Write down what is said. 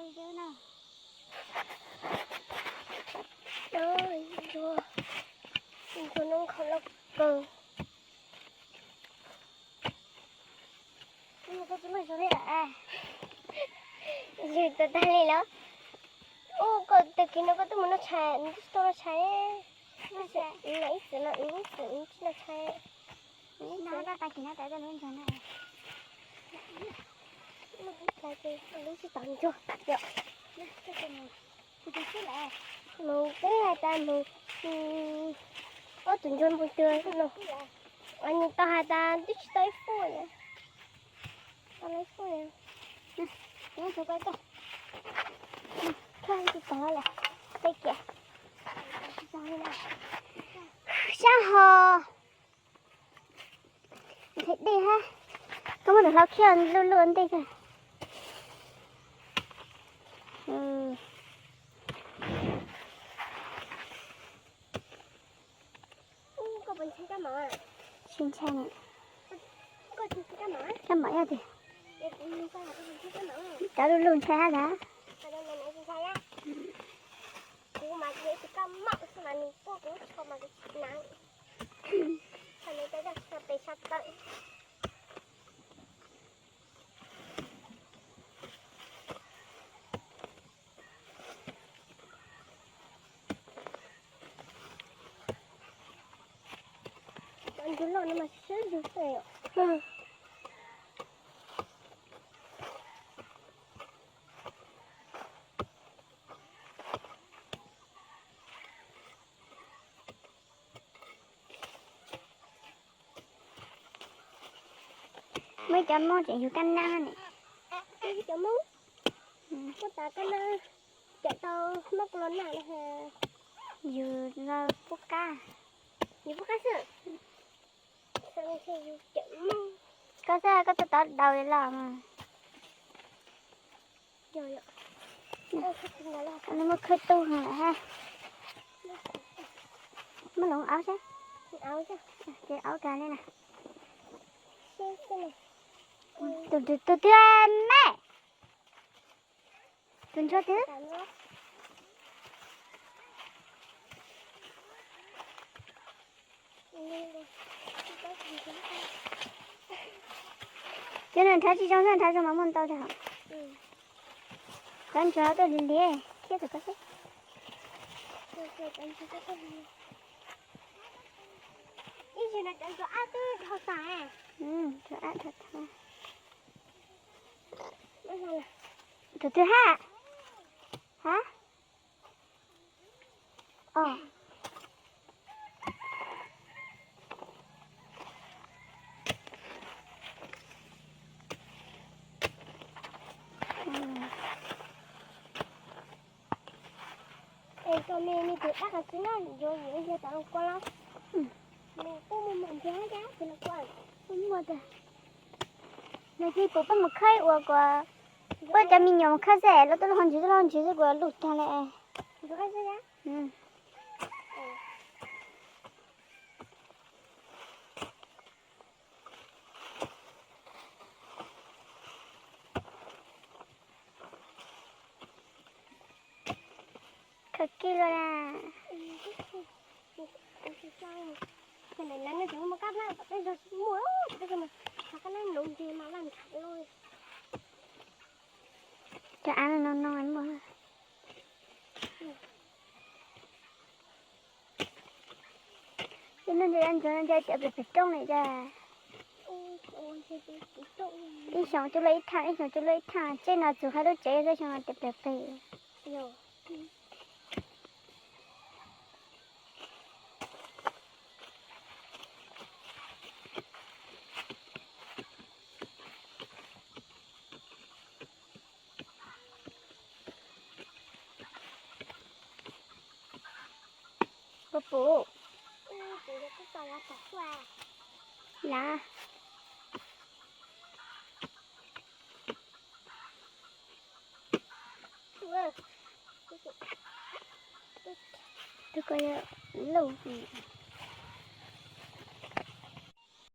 Ntsuag, ntsuag noob nkhaus loj kawg. Koj tsis muaj zoo li lawm. Yus tau tag li los. Ua koj tag kis no koj twb mus noj tshais, nws twb tsis tau noj tshais. Ib txwm no ib txwm tsis noj tshais. Ib txwm no tag kis no tas lub ntsuag no. Lub tsis tau ntsuag yom. Mus twb hais tas mus, ob tug ntsuag mus twg no. Nws tau hais tas twb tsis tau ib fuj li. Tau ib fuj li. Tsis tau lawm. Tej kiag. Sab ho. Nthe dej hab. Koj muab tus hlau khiav luj luj ntej kawg. Tsis ntshai ne. Kab mom yog tias cov luj luj ntshai hab ntag. Cov ntsuag loj no mas siab zog xwb yom. Muaj cov Hmoob tseem yug kab nab ne. Cov Hmoob, puab tas kab nab, cawm tau Hmoob kuv los naj no. Yug los pub qab. Yug pub qab xwb. Koj xav koj tau tod daus li los mas. Nws muaj khawb tub heev lawm hab. Muab los aub seb. Ces aub kag li na. Tus twg, tus twg me? Tus ntsuag twg? Cov no nrhav tsis zoo, nrhav zoo mas muaj ntau tag. Cov ntsuag tuaj lig lig thiab tus koj xwb. Ib zaug no cov ntsuag ab twb dhau tag. Ntsuag ab dhau tag. Tus twg hab? Hab? Os. Es tus me, me tus dab qas txiv no yuav yuav yog tom Looj Kuab los? Nws kuj muaj mus ntxiag hab cas ces Looj Kuab. Kuj muaj tiag. Nws cia pum peb mus khawb ua kuas, peb cov me nyuam mus khawb xwb, lawv tuaj lub hauv ntsis, tuaj lub hauv ntsis xwb kuas luj tag li. Khaws kiag los na. Cov av no no muaj. Ib hnub ntshe, ib hnub ntshe cov pem pem roob li cas. Ib xyoos coj luaj ib thaj, ib xyoos coj luaj ib thaj, tsev no txug hauv lub tsev xwb, xyoo no cov pem pem. Puas pum? Lav. Tus ko yog luj.